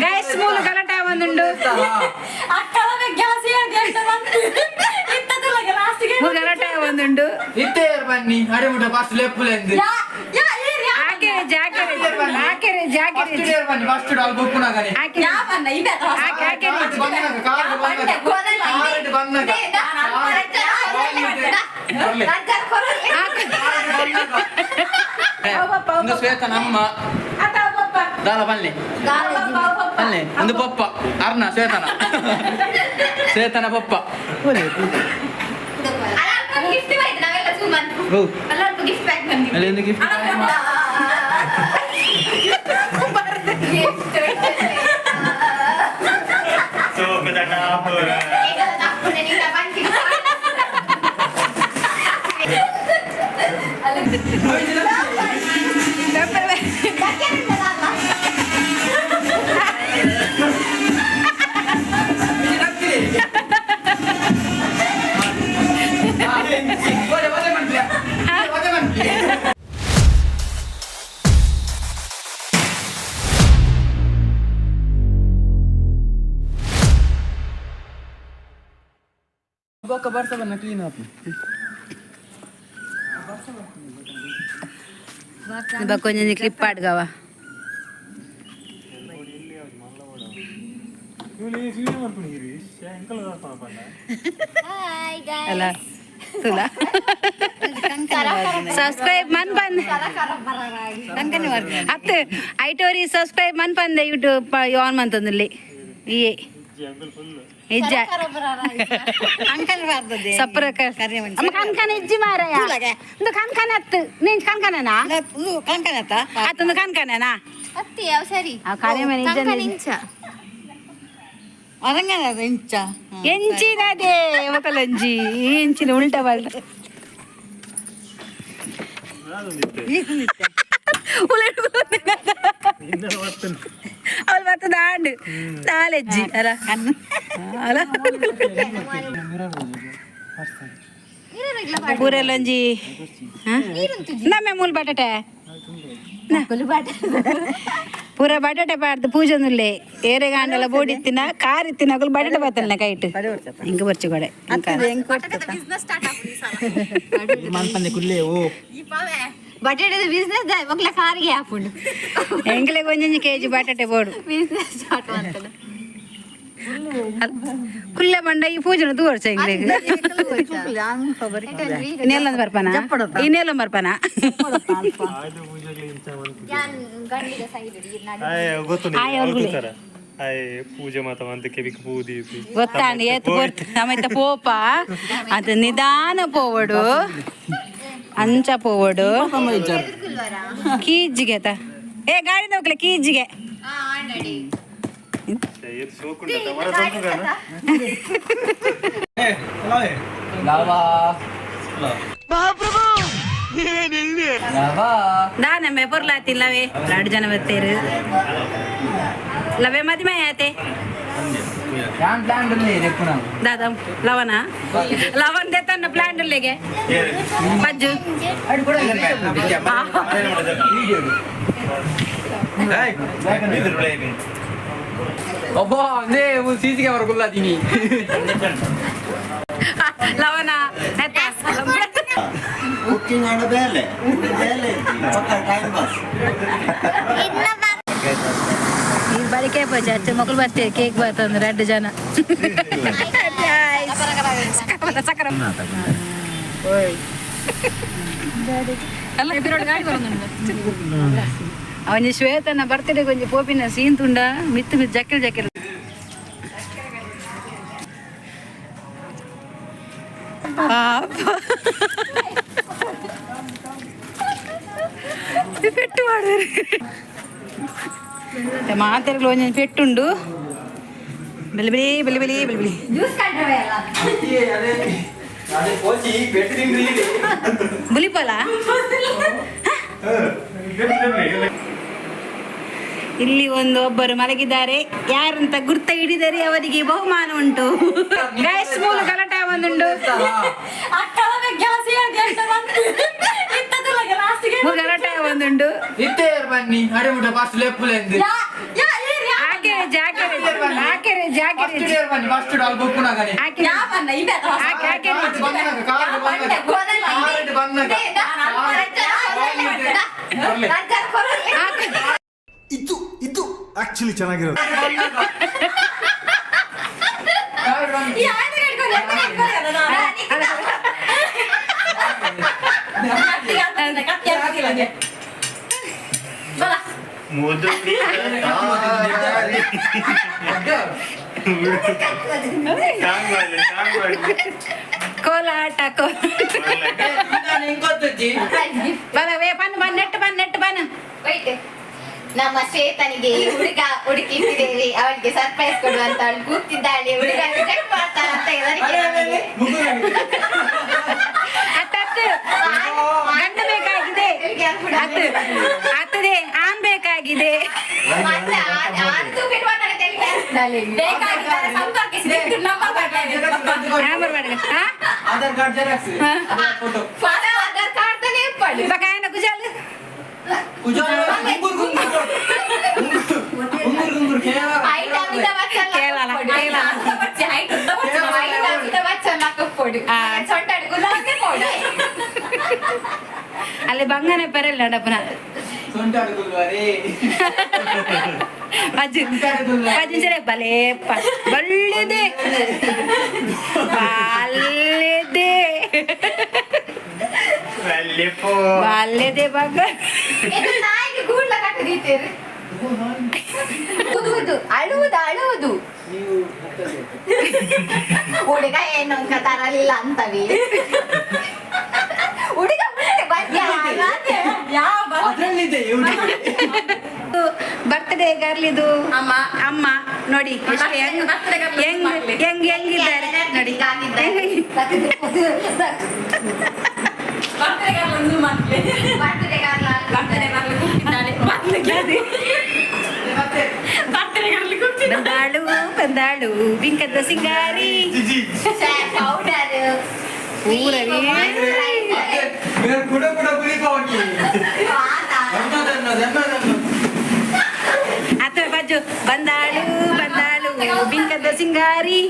Guys ಮೂಲು ಗಲಾಟೆ ಒಂದುಂಡು. ಮೂಲು ಗಲಾಟೆ ಒಂದುಂಡು. ಇತ್ತೇರ್ ಬನ್ನಿ ಅಡೆ ಮುಟ್ಟ ಫಸ್ಟ್ ಲೆಪ್ಪುಲೆಂದು. ಆಕೆರೆ ಜಾಕೆರೆ ಆಕೆರೆ ಜಾಕೆರೆ. ಫಸ್ಟ್ ಡೇರ್ ಬನ್ನಿ ಫಸ್ಟ್ ಡಾಲ್ ಬೊಕ್ಕುನಗನೆ. ಆಕೆರೆ ಆಕೆ ಆಕೆರೆ. ಬಂದಾಗ ಕಾರ್ ಬಂದಾಗ ಕಾರ್ ಬಂದಾಗ. ಒಂದು ಶ್ವೇತ ನಮ್ಮ ದಾಲ ಬನ್ನಿ ಬನ್ನಿ ಒಂದು ಪಪ್ಪ ಅರ್ಣ ಶ್ವೇತನ ಶ್ವೇತನ ಪಪ್ಪ. ಅಲ್ಲಿ ಒಂದು ಗಿಫ್ಟ್. Clean up. కొంచెం క్లిప్ పాడుగావా. అలా ತುಲಾ ಸಬ್ಸ್ಕ್ರೈಬ್ ಮನ್ ಬಂದ್ ಅತ್ತ ಐಟೋರಿ ಸಬ್ಸ್ಕ್ರೈಬ್ ಮನ್ ಬಂದೆ ಯೂಟ್ಯೂಬ್ ಆನ್ ಮಂತಂದಲ್ಲಿ ಈ ಇಜ್ಜ ಸಪ್ರ ಅಮ್ಮ ಕನ್ಕನ ಇಜ್ಜಿ ಮಾರಾಯ. ಒಂದು ಕನ್ಕನ ಅತ್ತು ನೀನ್ ಕನ್ಕನನಾ? ಅತ್ತೊಂದು ಕನ್ಕನನಾ? ಸರಿ. ಆ ಕಾರ್ಯ ಇಂಚ. ಎಂಚಿನದೇ ఒకಲಂಜಿ ಎಂಚಿನ ಉಲ್ಟ ಬಲ್ಟ ಅವಳು ಬರ್ತದ ಆಂಡ್ ನಾಲೆಜ್ಜಿ ಅಲ್ಲ ಅಲ್ಲ ಪೂರೆಲ್ಲೊಂಜಿ ನಮ್ಮೆ ಮೂಲ ಬಟಾಟೆ ಪೂರ ಬಟಾಟೆ ಪಾಡ್ದು ಪೂಜೆನುಲ್ಲೆ ಏರೆಗಾಂಡಲ ಬೋಡಿತ್ತಿನ ಕಾರ್ ಇತ್ತಿನ ಅಗಲು ಬಟಾಟೆ ಬತ್ತಲ್ಲ ಕೈಟ್ ಹಿಂಗ ಬರ್ಚು ಕೊಡೆ. ಮನ್ಪಂದೆ ಕುಲ್ಲೆ ಓ. ಬಟಾಟೆ ಬಿಸ್ನೆಸ್ ಮಕ್ಳ ಕಾರಿಗೆ ಹಾಪುಂಡು. ಎಂಗ್ಲೆ ಒಂಜೊಂಜಿ ಕೆಜಿ ಬಟಾಟೆ ಬೋಡು. ಬಿಸ್ನೆಸ್ ಸ್ಟಾರ್ಟ್ ಮಾಡ್ತಾರೆ. ಕುಲ್ಲೆ ಬಂಡ ಈ ಪೂಜೆನ ತೂವರ್ಚ ಎಂಗ್ಲೆಗ್. ಇನ್ನೆಲ್ಲ ಬರ್ಪಾನ ಇನ್ನೆಲ್ಲ ಬರ್ಪಾನ. ಗೊತ್ತು ಪೂಜೆ ಮಾತ ಅಂತ ಕೆವಿಕ್ ಪೂದಿ. ಗೊತ್ತಾಂಡ್ ಏತ್ ಗೊತ್ತು ನಮೈತ ಪೋಪ ಅದು ನಿಧಾನ ಪೋವಡು ಅಂಚ ಪೋವಡು ಕೀಜ್ಜಿಗೆ ತ ಏ ಗಾಡಿ ನೋಕ್ಲೆ ಕೀಜ್ಜಿಗೆ. ಲವಾ ಲವಾ. ದಾನಮ್ಮೆ ಪೊರ್ಲಾತಿಲ್ಲವೇ ಎರಡು ಜನ ಬರ್ತೇರು ಲವೆ ಮದಿಮೆ ಆತೆ. ಪ್ಲಾನ್ ಪ್ಲಾನ್ ರೆಪ್ಪುನ. ದಾದಾ ಲವನ ಲವನ್ they ತನ್ನ ಪ್ಲಾನ್ ಲೇಗೆ ಪಜ್ಜು. ಒಬ್ಬ ಅಂದೇ ಸಿ ಸಿ ಕ್ಯಾಮರಾ ಕುಲ್ಲಾದೀನಿ. ಲವನ. ಕುಕ್ಕಿಂಗ್ ಆಡ ಬೇಲೆ ಬೇಲೆ ಪಕ್ಕ ಟೈಮ್ ಪಾಸ್. ಈ ಬಳಿಕೆ ಪೋಚೆ ಅಚ್ಚ ಮಕ್ಕಳು ಬರ್ತೇವೆ ಕೇಕ್ ಬರ್ತಂದ್ರೆ ಎರಡು ಜನ ಸಕ್ಕರ ಅವನ ಶ್ವೇತನ ಬರ್ತಡೆ ಕೊಂಚ ಪೋಪಿನ ಸೀನ್ ತುಂಡ ಮಿತ್ತು ಮಿತ್ತು ಜಕ್ಕೆಲ್ ಜಕ್ಕೆಲ್. ಪಾಪ ಪೆಟ್ಟು ಮಾಡುವರು ಮಾತೆರ್ಗಳು ಒಂಜೊಂಜಿ ಪೆಟ್ಟುಂಡು ಬೆಲೆ ಬೆಲೆ ಬೆಲೆ ಬೆಲೆ ಬೆಲೆ ಬೆಲೆ. ಜ್ಯೂಸ್ ಕಂಡ್ರವೇ ಅಲ್ಲ. ಅದೇ ಪೋಚಿ ಪೆಟ್ಟು ತಿಂದ್ರಿ. ಬುಲಿಪಲ ಇಲ್ಲಿ ಒಂದು ಒಬ್ಬರು ಮಲಗಿದ್ದಾರೆ. ಯಾರಂತ ಗುರ್ತ ಹಿಡಿದರೆ ಅವರಿಗೆ ಬಹುಮಾನ ಉಂಟು. ಗೈಸ್ ಮೂಲು ಗಲಾಟೆ ಒಂದುಂಡು. ಮೂಲು ಗಲಾಟೆ ಒಂದುಂಡು. ಇತ್ತೇರ್ ಬನ್ನಿ ಅಡೆ ಮುಟ್ಟ ಫಸ್ಟ್ ಲೆಪ್ಪುಲೆಂದು. ಆಕೆ ಆಕೆರೆ ಜಾಕೆರೆ ಆಕೆರೆ ಜಾಕೆರೆ. ಫಸ್ಟ್ ಇಯರ್ ಬನ್ನಿ, ಫಸ್ಟ್ ಅಲ್ಲಿ ಬೊಕ್ಕುನಾಗನೆ. ಆಕೆರೆ ಆಕೆ ಆಕೆರೆ. ಬಂದಾಗ ಕಾರ್ ಬಂದಾಗ ಕಾರ್ ಬಂದಾಗ. ಇದು ಇದು ಆಕ್ಚುಲಿ ಚೆನ್ನಾಗಿರೋದು. ಕಾರ್ ಬಂದಾಗ. ಸಾಂಗ್ ಮಾಡಿ, ಸಾಂಗ್ ಮಾಡಿ. ಕೋಲಾಟ ಕೋ. ಇಂಕೊತ್ತಜ್ಜಿ. ಬಲವೇ ಬನ್ ಬನ್ ನೆಟ್ ಬನ್ ನೆಟ್ ಬನ್. Wait. ನಮ್ಮ ಶ್ವೇತನಿಗೆ ಹುಡುಗ ಹುಡುಕಿಟ್ಟಿದ್ದೇವೆ, ಅವಳಿಗೆ ಸರ್ಪ್ರೈಸ್ ಕೊಡುವಂತ. ಅವಳು ಕೂತಿದ್ದಾಳೆ, ಹುಡುಗ ರಿಜೆಕ್ಟ್ ಮಾಡ್ತಾರಂತ ಹೆದರಿಕೆ ನಮಗೆ. ಅತ್ತತ್ತು ಗಂಡು ಬೇಕಾಗಿದೆ. ಅತ್ತು ಅತ್ತದೆ ಆನ್ ಬೇಕಾಗಿದೆ. ಮತ್ತೆ ಅದು ಬಿಡುವ ನಂಬರ್ ಮಾಡಿ ಹಾ. Aadhaar card xerox photo. Aadhaar card ತಾನೇ ಇಪ್ಪಳು. ಬಕಾಯನ ಕುಜಾಲ್. ಕುಜಾಲ ಗುಂಗುರು ಗುಂಗುರು ಗುಂಗುರು ಗುಂಗುರು ಕೇರಳ. ಹೈಟ್ ಅಮಿತಾಬ್ ಬಚ್ಚನ್. ಕೇರಳ, ಕೇರಳ. ಹೈಟ್ ಅಮಿತಾಬ್ ಬಚ್ಚನ್ ಹಾಕಪ್ಪೊಡು. ಆ. ಸೊಂಟಡು ಗುಲಾಬಿ ಪೋಡು. ಅಲ್ಲಿ ಬಂಗನ ಪೆರಲ್ಲ ನಡಪನ. ಸೊಂಟಾಡು ಗುಲ್ವಾರಿ. ಅಜ್ಜಿ ಅಜ್ಜಿ ಸರಿ ಬಲೇ ಬಳ್ಳಿದೆ ಬಾಲ್ಯದೆ. ಅಲ್ಲಿಪೋ. ಬಾಲ್ಯದೆ ಬಂಗ. ಇದು ನಾಯಿಗೆ ಗೂಡ್ಲ ಕಟ್ಟದೀತೇರು. ಊದುವುದು, ಅಳುವುದು ಅಳುವುದು. ಹುಡುಗ ಏನು ಅಂಕ ತರಲಿಲ್ಲ ಅಂತವಿ. ಹುಡುಗ ಉಂಟು ಬಂದ್ಯಾ? ಅದ್ರಲ್ಲಿದೆ ಇವ್ರು. ಬರ್ತ್ಡೇ ಗರ್ಲ್ ಇದು. ಅಮ್ಮ. ಅಮ್ಮ ನೋಡಿ ಎಷ್ಟು ಹೆಂಗ್ birthday girl. ಹೆಂಗ್ ಹೆಂಗ್ ಹೆಂಗಿದ್ದಾರೆ ನೋಡಿ. Birthday girl. ಬಂದಾಳು ಬಂದಾಳು ಬಿಂಕದ ಸಿಂಗಾರಿ. ಪೌಡರ್. ಊರವೇ. ಬೇರೆ ಕುಡ ಕುಡ ಗುಳಿಕೋಗಿ ದೆನ್ನದನ್ನು. ಅಥವಾ ಬಜ್ಜು ಬಂದಾಳು ಬಂದಾಳು ಬಿಂಕದ ಸಿಂಗಾರಿ.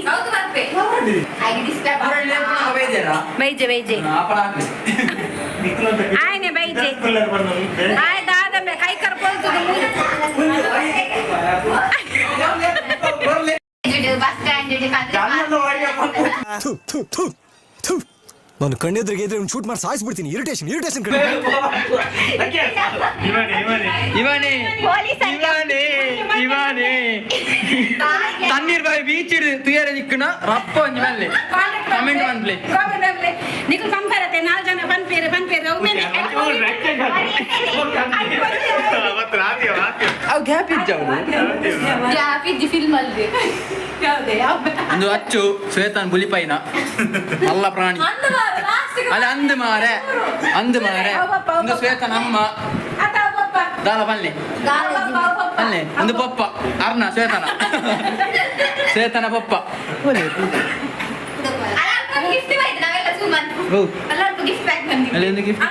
ಬೈಜೆ ಬೈಜೆ. ಅಪ್ಪಣ ಹಾಕ್ಲಿ. ಆಯ್ನೆ ಬೈಜೆ. ಆಯ್ ದಾದಮ್ಮೆ ಕೈ ಕರ್ಕೊಳ್ತದೆ. Bus stand. ಥು, ಥು, ಥು, ಥು. ನಾನು ಕಣ್ಣೆದ್ರಿಗೆ ಇದ್ರೆ ಒಂದು ಶೂಟ್ ಮಾಡಿ ಸಾಯಿಸ್ಬಿಡ್ತೀನಿ. ಇರಿಟೇಷನ್ ಇರಿಟೇಷನ್ ಕಣೆ. ಇವನೇ ಇವನೇ. ಇವನೇ. ಪೊಲೀಸ್. ಇವನೇ ಇವನೇ. ತಣ್ಣೀರ್ ಬಾಯಿ ಬೀಚ್ ತುಯರ ದಿಕ್ಕುನ ರಪ್ಪ ಒಂಜಿ ಮಲ್ಲೆ ಕಮೆಂಟ್ ಮನ್ಪ್ಲೆ. ನಿಕುಲ್ ಪಂಪರತೆ ನಾಲ್ ಜನ ಪನ್ಪೇರೆ ಪನ್ಪೇರೆ ಒಮ್ಮೆನೆ. ಅವತ್ತು ರಾತ್ರಿ ರಾತ್ರಿ. ಅವು ಗ್ಯಾಪ್ ಇಜ್ಜ ಅವಳು. ಪಿಜ್ಜಿ ಫಿಲ್ಮ್ ಅಲ್ಲಿ. ಒಂದು ಅಚ್ಚು ಶ್ವೇತನ್ ಬುಲಿಪೈನ ಮಲ್ಲ ಪ್ರಾಣಿ ಅಲ್ಲ ಅಂದು ಮಾರೆ ಅಂದು ಮಾರೆ. ಒಂದು ಶ್ವೇತನ ಅಮ್ಮ. ಅತ್ತ ಒಬ್ಬ. ದಾಲ ಬನ್ನಿ ಬನ್ನಿ. ಒಂದು ಪಪ್ಪ ಅರ್ಣ ಶ್ವೇತನ ಶ್ವೇತನ ಪಪ್ಪ. ಗಿಫ್ಟ್ ಆಯ್ತು, ನಾವೆಲ್ಲ ಸುಮ್ಮನೆ. ಓ. ಎಲ್ಲರಿಗೂ ಗಿಫ್ಟ್ ಪ್ಯಾಕ್ ಬಂದಿತ್ತು. ಅಲ್ಲಿ ಒಂದು ಗಿಫ್ಟ್.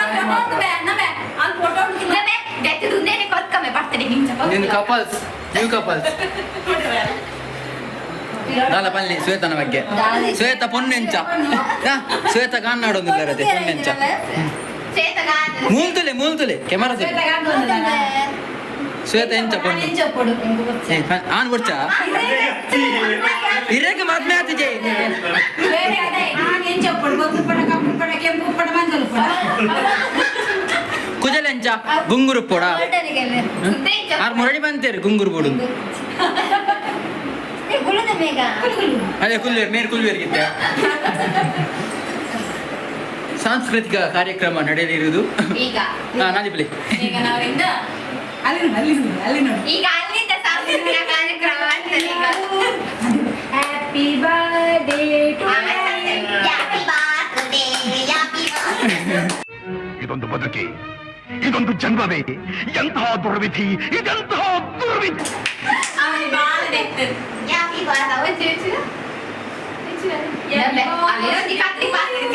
ಬರ್ತಡೆ ನಿಂಚ. ನಿನ್ನ ಕಪಲ್ಸ್, ನ್ಯೂ ಕಪಲ್ಸ್. ದಾಲ ಪಲ್ಲಿ ಶ್ವೇತನ ಬಗ್ಗೆ. ಶ್ವೇತ ಪೊನ್ನೆಂಚ ಶ್ವೇತ ಕಾನ್ನಾಡೊಂದಿಲ್ಲರತೆ ಪೊನ್ನೆಂಚ. ಮೂಲ್ತುಲೆ ಮೂಲ್ತುಲೆ ಕೆಮರಾ. ಶ್ವೇತ ಎಂಚ ಪೊಣ್ಣು? ಏ, ಆನ್ ಬೊಡ್ಚ ಇರೇಗ ಮದ್ಮೆ ಆತಿ ಜೈ. ಕುಜಲೆಂಚ ಗುಂಗುರು ಪೋಡ. ಆರ್ ಮುರಳಿ ಬಂತೇರು ಗುಂಗುರು ಬೋಡು. ಅದೇ ಕುಲ್ವೇರ್ ಮೇರ್ ಕುಲ್ವೇರ್ಗಿದ್ದೆ. ಸಾಂಸ್ಕೃತಿಕ ಕಾರ್ಯಕ್ರಮ ನಡೆಯಲಿರುವುದು. ಈಗ ಹಾ ನಾದಿಪ್ಲಿ. ಈಗ ನಾವಿಂದ ಅಲ್ಲಿ ನೋಡಿ, ಅಲ್ಲಿ ನೋಡಿ, ಅಲ್ಲಿ ನೋಡಿ. ಈಗ ಅಲ್ಲಿಂದ ಸಾಂಸ್ಕೃತಿಕ ಕಾರ್ಯಕ್ರಮ ಆಗ್ತದೆ ಈಗ. Happy birthday to happy birthday, happy birthday. ಇದೊಂದು ಬದುಕಿ, ಇದೊಂದು ಜನ್ಮವೇ? ಎಂತಹ ದುರ್ವಿಧಿ, ಇದೆಂತಹ ದುರ್ವಿಧಿ! ಅವನಿಗೆ ಬಾಳ ನೆಕ್ತದೆ. Happy birthday. ಕತ್ರಿ ಪಾತ್ರೆ.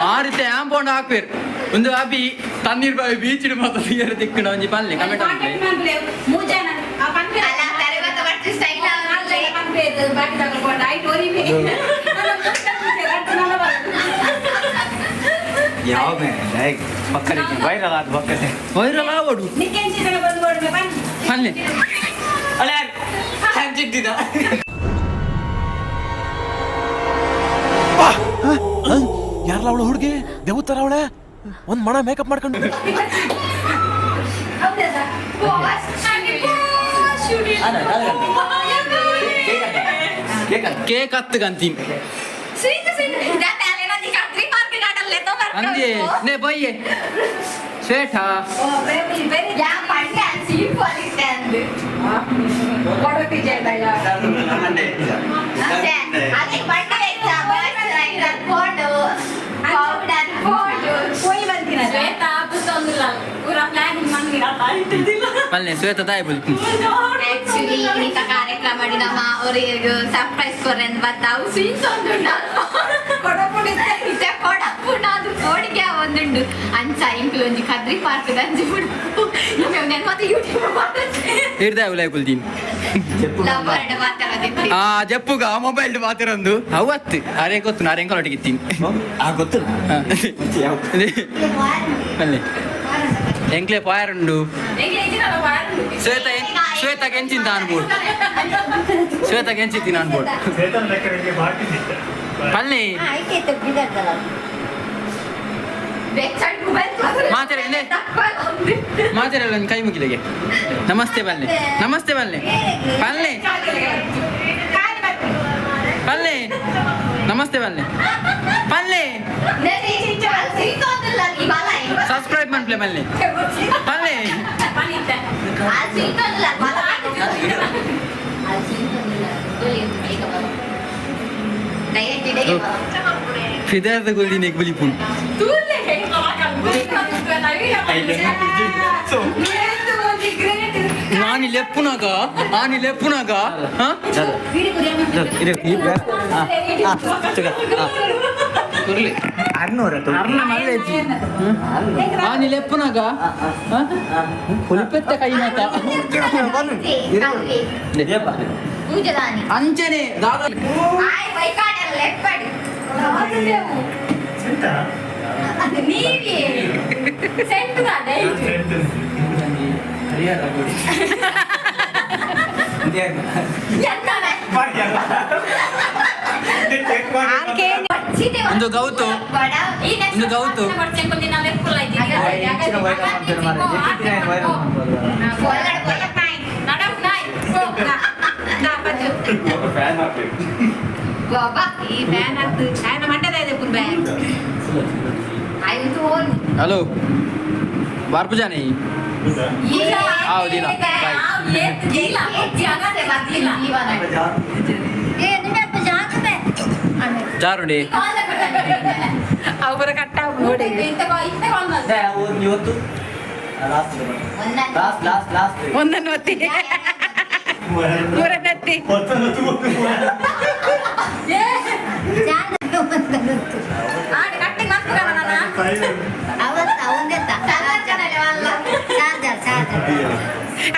ಆ ರೀತಿ ಆಂಪೌಂಡ್ ಹಾಕ್ಬೇರು ಒಂದು ಅಭಿ ತಣ್ಣೀರ್ ಬಾವಿ ಬೀಚ್ ಮಾತ್ರ ತಿಕ್ಕಣ ಒಂಜಿ ಪಲ್ಲೆ ಕಮೆಂಟ್ ಹಾಕ್ಲಿ. ಮೂಜನ ಆ ಪನ್ಪೇರೆ. ಅಲ್ಲ, ತರಗತ ಬರ್ತಿಸ್ತಾ. ಬಾಕಿ ತಗೊಂಡು ಆಯ್ತು ಓರಿಮೆ. ಯಾವ ಪಕ್ಕದ ವೈರಲ್ ಆದ ಪಕ್ಕದ ವೈರಲ್ ಆವಡು. ನಿಕ್ಕೆಂಚಿ ಬಂದು ಕೊಡ್ಮೆ ಬನ್ನಿ. ಪಲ್ಲೆ. ಅಲ್ಲ, ಹಂಚಿದ್ದಿದ. ಯಾರಲ್ಲ ಅವಳು ಹುಡುಗಿ? ದೇವತರ ಅವಳೆ, ಒಂದ್ ಮಣ ಮೇಕಪ್ ಮಾಡ್ಕೊಂಡು. ಕೇಕ್ ಹತ್ತು ಗಂತೀನಿ. ಅಂದೆ ನೇ ಬಯ್ಯೆ ಶ್ವೇತಾ. ಓ ಬೇಬಿ ಬೆರಿ. ಯಾ ಪಂಡೆ ಸೀಟ್ ಪಾಲಿಸ್ತೆ ಅಂದು. ಕೊಡೋತಿ ಜಯ. ಅದೇ ಬಂಡೆ ಫೋಟೋ ಪೌಡರ್ ಫೋಟೋ. ಪೋಯಿ ಬಂದಿನ. ಶ್ವೇತಾ ಪುಸ್ತೊಂದಿಲ್ಲ ಪೂರ ಪ್ಲಾನಿಂಗ್ ಮಂದಿರ. ಪಲ್ಲೆ ಶ್ವೇತಾ ತಾಯಿ ಬುಲ್ಪಿ. ಆಕ್ಚುಲಿ ಇಂಥ ಕಾರ್ಯಕ್ರಮ ನಮ್ಮ ಅವರಿಗೆ ಸರ್ಪ್ರೈಸ್ ಕೊರ್ರೆ ಬತ್ತಾವು ಸ್ವೀಟ್ಸ್ ಒಂದುಂಡು. ಇತ್ತೆ ಕೊಡಪುಂಡು, ಅದು ಕೋಡಿಗೆ ಒಂದುಂಡು. ಅಂಚ ಇಂಕ್ಲು ಒಂಜಿ ಕದ್ರಿ ಪಾರ್ಕ್ ಅಂಜಿ ಬಿಡು ನೆನ್ ಮತ್ತೆ ಯೂಟ್ಯೂಬ್. ಹಿಡ್ದೆ ಉಲಾಯ್ ಕುಲ್ತೀನಿ. ಲವ್ ಮಾತಾಡೋದಿತ್ತು. ಆ ಜಪ್ಪುಗ ಮೊಬೈಲ್ ಮಾತಿರಂದು ಅವತ್ತು ಅರೆ ಗೊತ್ತು ನಾರೆ ಎಂಕೊಲೊಟ್ಟಿಗೆ ಇತ್ತೀನಿ. ಆ ಗೊತ್ತಿಲ್ಲ. ಪಲ್ಲೆ ಎಂಕ್ಲೆ ಪಾಯರುಂಡು. ಶ್ವೇತ ಶ್ವೇತ ಕೆಂಚಿಂತ ಅನ್ಬೋದು, ಶ್ವೇತ ಕೆಂಚಿತ್ತೀನಿ ಅನ್ಬೋದು. ಚೇತನ್ ಲೆಕ್ಕರಿಗೆ ಬಾಟಿದ್ದಿತ್ತ. ಪಲ್ಲೆ. ಮಾತಾಡಿ. ಮಾತಾಡಲ್ಲ ಕೈ ಮುಗಿಲಿಗೆ ನಮಸ್ತೆ ಬಲ್ಲೆ, ನಮಸ್ತೆ ಬಲ್ಲೆ, ಪಲ್ಲೆ ಪಲ್ಲೆ ನಮಸ್ತೆ ಬಲ್ಲೆ, ಪಲ್ಲೆ. ಸಬ್ಸ್ಕ್ರೈಬ್ ಮಾಡ್ಲೆ ಬಲ್ಲೆ, ಪಲ್ಲೆ. ಫಿದರ್ದ ಗುಲ್ದಿನ ಬಲಿಪುನ್. ನಾನಿ ಲೆಪ್ಪುನಾಗ, ನಾನಿ ಲೆಪ್ಪುನಾಗ. ಅರ್ನೂರ. ಅರ್ನ ಮಲ್ಲೇಜಿ ಆನಿ ಲೆಪ್ಪುನಾಗ ಹುಲಿಪೆತ್ತ ಕೈ ಮಾತ. ಅಂಚನೆ ದಾದ. ಎಂತ? ನೀವೇ ಸೆಂಟು. ಹರಿಹರ. ಒಂದು ಗೌತು. ಒಂದು ಗೌತು. ಈ ಫ್ಯಾನ್ ಹತ್ತು ಆಯ್ನ ಮಂಡ್ಯದ ಇದೆ ಪುರ್ ಬ್ಯಾನ್. ಹಲೋ ಬಾರ್ಪುಜಾನೆ. ಹೌದಿಲ್ಲ. ಬಾಯ್. ಜಾರುಂಡಿ. ಅವರ ಕಟ್ಟ ನೋಡಿ. ಇವತ್ತು ಲಾಸ್ಟ್ ಲಾಸ್ಟ್ ಲಾಸ್ಟ್ ಲಾಸ್ಟ್. ಒಂದನ್ನು ಒತ್ತಿ, ಮೂರನ್ನು ಒತ್ತಿ.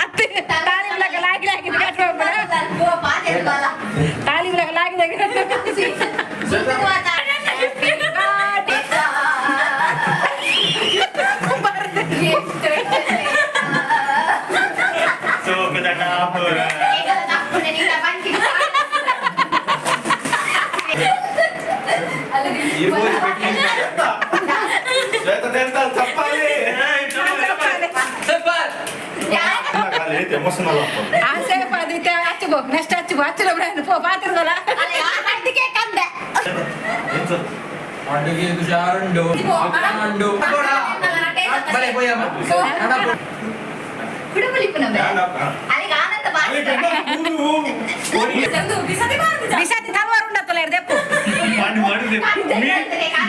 ಅತ್ತೆ ತಾಳಿ ಮೂಲಕ ಲಾಗಿ ಲಾಗಿ ಕಟ್ಟುವ, ತಾಳಿ ಮೂಲಕ ಲಾಗಿ ಲಾಗಿ. ಎಮೋಷನಲ್. ಆಸೆ ಅದು ಹಚ್ಚುಬೋ, ನೆಕ್ಸ್ಟ್ ಹಚ್ಚುಬೋ, ಹಚ್ಚುಲ ಪೋ ಪಾತ್ರದಲ್ಲ. ಅಡುಗೆ ಜಾರುಂಡು ಉಂಡು. ಬಲೆ ಪೋಯಮ್ಮ. ಆನಂದ. ಬಿಸಾತಿ ತಲವಾರು ಉಂಡತ್ತಲ್ಲ ದೆಪ್ಪು.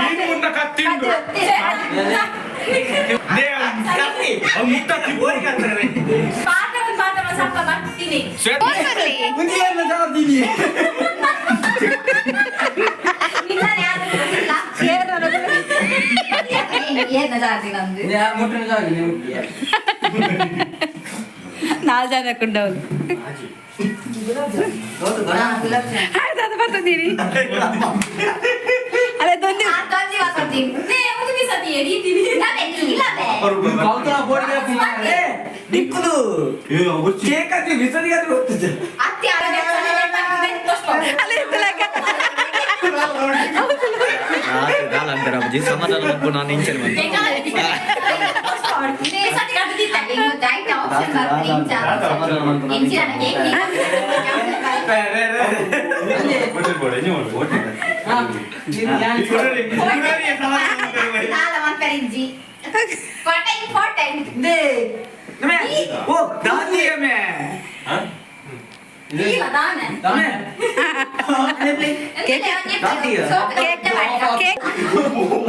ಮೀನು ಕತ್ತಿಂಡು. ಸ್ವಲ್ಪ ಬರ್ತೀನಿ. ನಾಲ್ಕು ಜನ ಕುಂಡವ್ರು. ಆಯ್ತು ಬರ್ತದೀನಿ ಅದೇ ದೊಂದಿ ಸಮಾಧಾನ ನಾನು ಇಂಚಲ್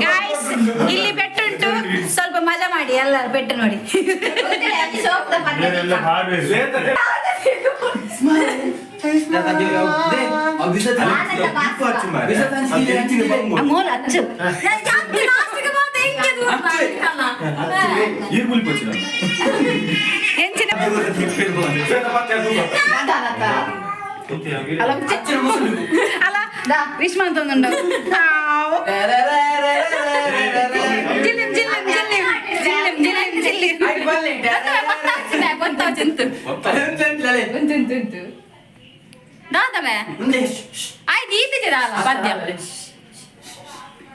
ಗಾಯ್ಸ್ ಇಲ್ಲಿ ಪೆಟ್ಟುಂಟು, ಸ್ವಲ್ಪ ಮಜಾ ಮಾಡಿ ಎಲ್ಲರೂ ಪೆಟ್ಟು ನೋಡಿ. ಮೂಲ ಅಚ್ಚು. ಎಂಚಿನ ಅಲ್ಲ ವಿಶ್ ಮಂತೊಂದುಂಡು. ಜಿಲ್ಲಿಂ ಜಿಲ್ಲಿಂ ಜಿಲ್ಲಿಂ ಜಿಲ್ಲಿಂ ಜಿಲ್ಲಿಂ ಜಿಲ್ಲಿಂ.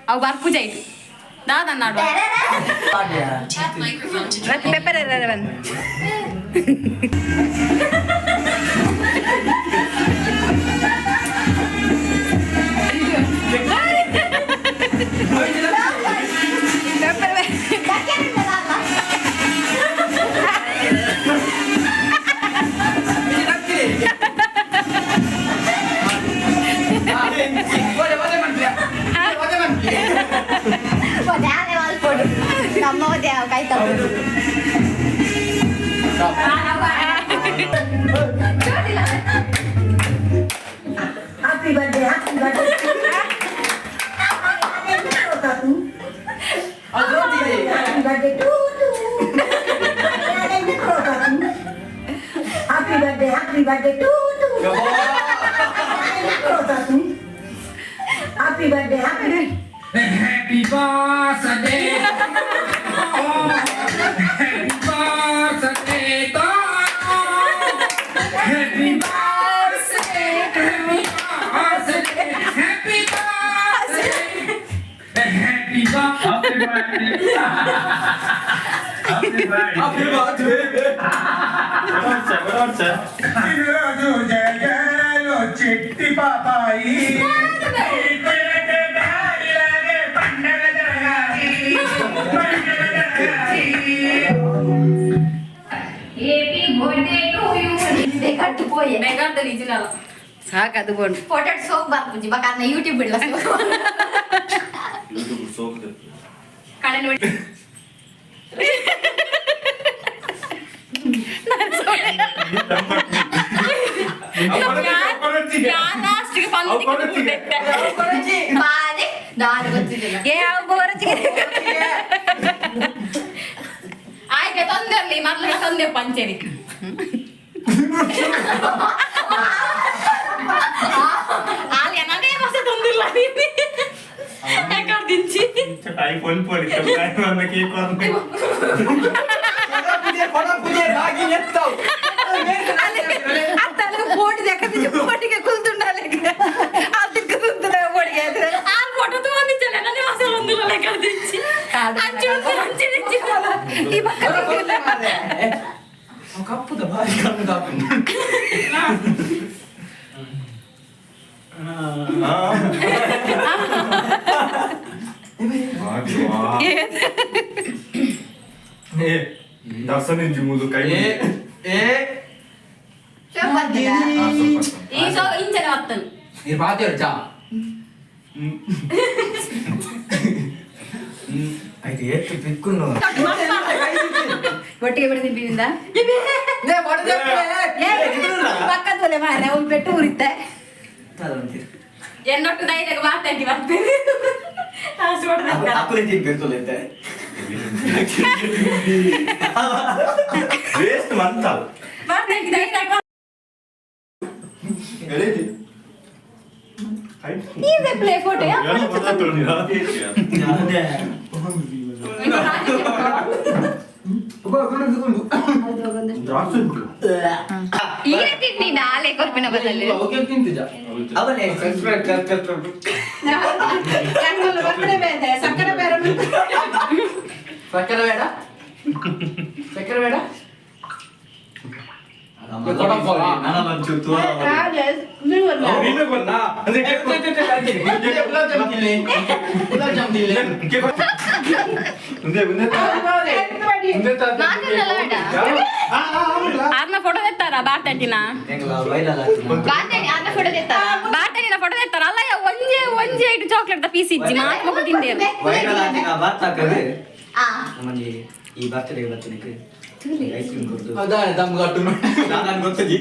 ಅವು ಬರ್ಪುಜ ಇಟ್ಟು ದಾದ ನಾಡು. ಪೆಪ್ಪರ್ ಬಂದು Happy birthday, happy birthday. Happy birthday to you. Happy birthday, happy birthday to you. Happy birthday, happy Happy birthday. Happy birthday to Happy birthday, happy birthday, happy birthday. Happy birthday. Happy birthday. Happy birthday. చిట్టి పాపాయి ಸಾಕು ಅದು ಬೋಂಡು. Photo soap ಬರ್ಪುಜಿ ಬಕಾರ್ನ YouTube ಬಿಡ್ಲ. ಕಡೆ ನೋಡಿ. ಬಾದೆ ನಾನು ಗೊತ್ತಿದ್ದಿಲ್ಲ. ಏ ಅವು ಬೋರಚಿಗೆ. ಆಯ್ಕೆ ತೊಂದರೆ ಮೊದಲು ತಂದೆ ಪಂಚರಿ. ಆಲ್ಯ ನಾನೇ ಹೊಸ ತಂದಿಲ್ಲ ನೀನು ಎక్కడ దించి. ಅತ್ತಲ್ಲ ಫೋಟೋ ಯಾಕಂದ್ರೆ ಫೋಟಿಗೆ ಕುಲ್ತುಂಡಾಲೆ ಅದಕ್ಕೆ ಕುಲ್ತುಂಡ ಫೋಟಿಗೆ. ಆ ಫೋಟೋ ತಗೊಂಡಿದ್ದಲ್ಲ ನಾನೇ ಹೊಸ ಬಂದಿಲ್ಲ ಎక్కడ దించి ಅಂಚು ಅಂಚು దించి. ಈ ಪಕ್ಕ ಕಪ್ಪುದ ಬಾರಿ ಕಣ್ಣು ಕಾಪು. ಕೈ ಸೋಪ್ ಬರ್ತಿದ. ಈ ಸೊ ಇಂಚನೆ ಬತ್ತನು. ನೀರು ಬಾತಿಯರು ಚಾ ಆಯ್ತು ಏತ್ತು ಪಿಕ್ಕುನ್ನು. ಒಟ್ಟಿಗೆ ಬಿಡಿ ತಿಂಪಿನಿಂದ ಪಕ್ಕದ ಒಲೆ ಮಾರೆ ಅವ್ನು ಪೆಟ್ಟು ಉರಿತ್ತೆ. ಎನ್ನೊಟ್ಟು ಧೈರ್ಯ ಮಾತಾಡಿ ಬರ್ತೇನೆ. ಅಕುಲೆ ತಿನ್ಬೇಕು ಅಂತ. ವೇಸ್ಟ್ ಮಂತ. ಮಾತಾಡಿ ಧೈರ್ಯ. ಇದೆ ಪ್ಲೇ ಫೋಟೋ ಈರೆ ತಿನ್ನಿ ನಾಳೆ ಕೊರ್ಪಿನ ಬದಲು ಅವನೇ ಸಕ್ಕರೆ ಬೇರೆ ಸಕ್ಕರೆ ಬೇಡ ಸಕ್ಕರೆ ಬೇಡ ಆರ್ನ ಫೋಟೋ ತೆತ್ತಾರ ಬಾರ್ತಾಟಿನ ಬಾರ್ತಾನಿ ಅನ್ನ ಫೋಟೋ ತೆತ್ತಾರ ಬಾರ್ತಾಟಿನ ಫೋಟೋ ತೆತ್ತಾರ ಅಲ್ಲ ಒಂಜೆ ಒಂಜೆ ಐಟು ಚಾಕ್ಲೇಟ್ ಪೀಸ್ ಇಜ್ಜಿ ಮಾತು ಮಕ್ಕಳು ತಿಂದೇರು ವೈರಲ್ ಆತಿನ ಬಾರ್ತಾಕದೆ ನಮ್ಮಲ್ಲಿ ಈ ಬರ್ತಡೇ ಬರ್ತಡೇ ಐಸ್ ಕ್ರೀಮ್ ಕೊಡ್ದು ಅದಾನೆ ದಮ್ ಗಟ್ಟು ನಾನು ಗೊತ್ತಿದ್ದಿ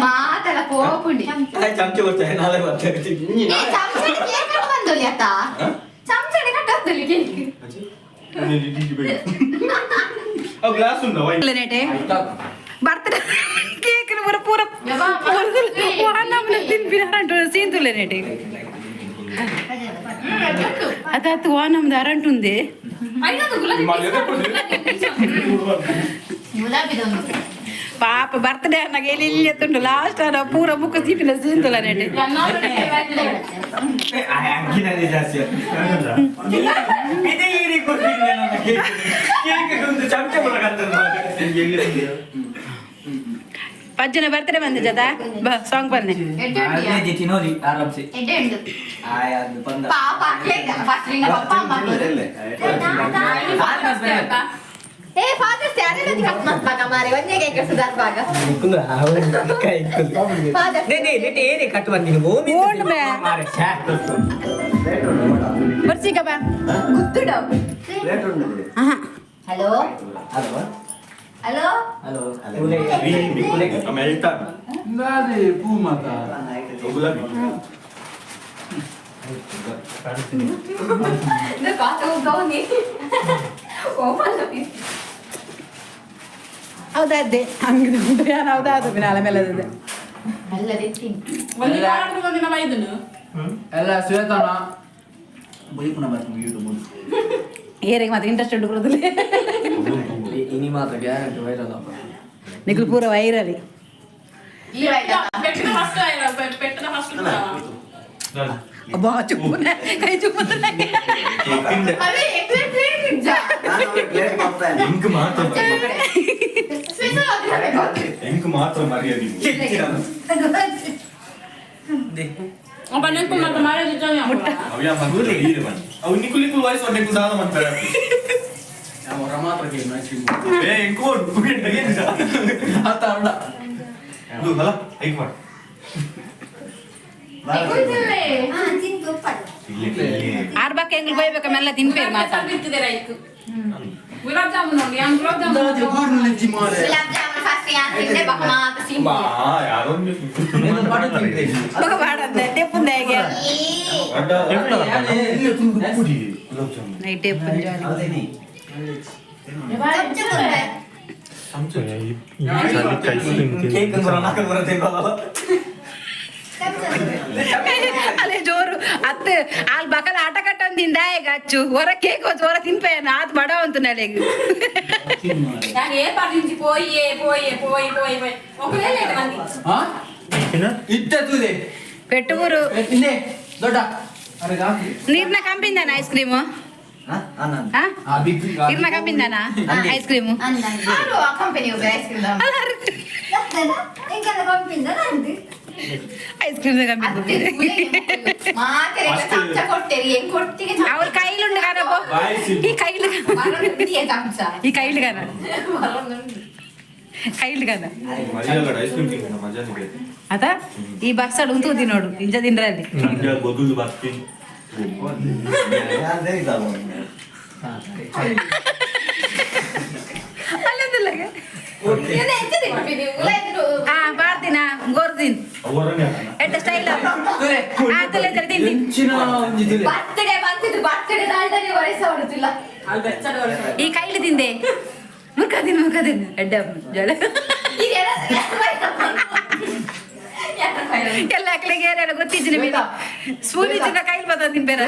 ಮಾತಲ್ಲ ಕೋಪುಂಡಿ ಚಮಚ ಬರ್ತಾರೆ ನಾಳೆ ಬರ್ತಾರೆ ಚಮಚ ಕೇಕ್ ಬಂದೊಲಿ ಅತ್ತ ಚಮಚ ಕಟ್ಟೊಂದೊಲಿ ಕೇಕ್ ಗ್ಲಾಸ್ ಉಂಟು ಬರ್ತಡೇ ಕೇಕ್ ಪೂರ ಪೂರ ತಿನ್ಪಿನ ಸೀನ್ ತುಲ್ಲೇನೇಟೆ ಅದಾತು ವಾ ನಮ್ದು ಅರಂಟುಂದೆ ಪಾಪ ಬರ್ತಡೇ ಅನ್ನಾಗ ಎಲ್ಲಿ ಇಲ್ಲಿ ಎತ್ತುಂಡು ಲಾಸ್ಟ್ ಅನ್ನ ಪೂರ ಮುಖ ಸೀಪಿನ ಸೀನ್ ತುಲ್ಲನೇಟೆ ಜಾಸ್ತಿ ಕೇಕ್ ಚಮಚ ಪಜ್ಜನ ಬರ್ತಡೇ ಬಂದ ಜದ ಬಾ ಸಾಂಗ್ ಬನ್ನಿ ತಿನ್ನೋದಿ ಆರಾಮ್ಸೆ ಪಾಪ ಏ ಫಾದರ್ಸ್ ಡೇ ಅದೇ ಕಟ್ ಮಾಡ್ಪಾಗ ಮಾರೆ ಒಂದೇ ಕೇಕ್ ಸುಧಾರ್ ಪಾಗ ಕಟ್ ಬಂದಿನಿ ಓಂಡ್ ಬೇ ಬರ್ಸಿಕ ಬಾ ಗುತ್ತುಡ ಹಲೋ ಹಲೋ ಹಲೋ ಹಲೋ ಪೂ ಮಾತಾ ಹೌದಾ ಹಂಗೆ ಉಂಟು ಯಾರು ಹೌದಾ ಅದು ನಾಳೆ ಮೇಲೆ ಎಲ್ಲ ಶ್ವೇತನ ಬುಲಿಪುನ ಬರ್ತೀನಿ ಯೂಟ್ಯೂಬ್ ಏರಿಗೆ ಮಾತ್ರ ಇಂಟ್ರೆಸ್ಟ್ ಉಂಟು ಬರೋದಿಲ್ಲ ಇನಿ ಮಾತ್ರ ಗ್ಯಾರಂಟಿ ವೈರಲ್ ಅಪ್ಪ ನಿಖಿಲ್ ಪೂರ ವೈರಲಿ ಅಬ್ಬಾ ಚುಪ್ಪುನ ಕೈ ಚುಪ್ಪುನ ಎಂಕ್ ಮಾತ್ರ ಎಂಕ್ ಮಾತ್ರ ಮರ್ಯಾದೆ ಅವು ನಿಕುಲ್ ನಿಕುಲ್ ವಾಯ್ಸ್ ನಿಕುಲ್ ದಾದ ಮಾಡ್ತಾರೆ ಮಾತ್ರ ಏ ಎಂಕು ಆತ ಅಲ್ಲ ಅಲ್ಲ ಐಕ್ ಮಾಡು ಆರ್ ಬಾಕ ಎಂಗ್ಳು ಬೈಬೇಕ ಮೆಲ್ಲ ತಿನ್ಪೇರು ಮಾತಾ ಗುಲಾಬ್ ಜಾಮೂನ್ ನೋಡಿ ಗುಲಾಬ್ ಜಾಮೂನ್ ಗುಲಾಬ್ ಜಾಮೂನ್ ಫಸ್ಟ್ ಯಾನ್ ತಿಂದೆ ಬಕ ಮಾತ ಸಿಂಪಲ್ ಬಕ ಬಾಡಂತೆ ತೆಪ್ಪುಂದೆ ಹೇಗೆ ನೈಟ್ ಟೆಪ್ಪುನ್ ಜಾಲಿ ಕೇಕ್ ಅಲ್ಲೇ ಜೋರು ಅತ್ತೆ ಅಲ್ಲಿ ಬಕಲ ಆಟ ಕಟ್ಟೊಂದಿಂದ ಈಗ ಅಚ್ಚು ಹೊರ ಕೇಕ್ ಹೊರ ತಿನ್ಪೇನ ಆತ್ ಬಡ ಅಂತು ನಾಳೆಗ್ ನಾನು ಏರ್ಪಾಡು నుంచి పోయి పోయి పోయి పోయి పోయి ఒకవేళ లేట్ మంది ಇತ್ತ ತೂದೆ ಪೆಟ್ಟೂರು ಇನ್ನೇ ದೊಡ್ಡ ಅರೆ ಕಾಫಿ ನೀರ್ನ ಕಂಪಿಂದಾನ ಐಸ್ ಕ್ರೀಮು ನೀರ್ನ ಕಂಪಿಂದಾನ ice cream company ice cream ice cream ಅವ್ರ ಕೈಲುಂಡು ಕಾನಪ್ಪ ಈ ಕೈಲು ಈ ಕೈಲು ಕಾನ ಕೈಲು ಕಾನ ಅದ ಈ ಬರ್ಸಡ್ ಉಂತು ತಿನ್ನೋಡು ಇಂಚ ತಿನ್ರಲ್ಲಿ ಅಲ್ಲಂದಿಲ್ಲ ಹಾ ಬಾರ್ದಿನ ಗೋರ್ದಿನ್ ಎಟ್ಟ ಸ್ಟೈಲ್ ಆ ತುಲೆ ತುಲೆ ತಿನ್ ತಿನ್ ಬರ್ತ್ಡೇ ಬಂತಿದ್ದು ಬರ್ತ್ಡೇ ಅಲ್ದನೆ ವಯಸ್ಸ ಹೊಡುತ್ತಿಲ್ಲ. ಅಲ್ಲಿ ಬೆಚ್ಚದ ವರ್ಷ. ಈ ಕೈಲಿ ತಿಂದೆ, ಮುರ್ಕ ತಿನ್ನು, ಮುರ್ಕ ತಿನ್ನು, ಎಡ್ಡೆ ಜಲ. ಎಲ್ಲ ಅಕ್ಲಿಗೆ ಏನೇನೋ ಗೊತ್ತಿಜ್ಜಿ ನಿಮಗೆ. ಸ್ಪೂನ್ ಇಚ್ಚಿನ ಕೈಲಿ ಬತ್ತ ತಿನ್ಬೇರ.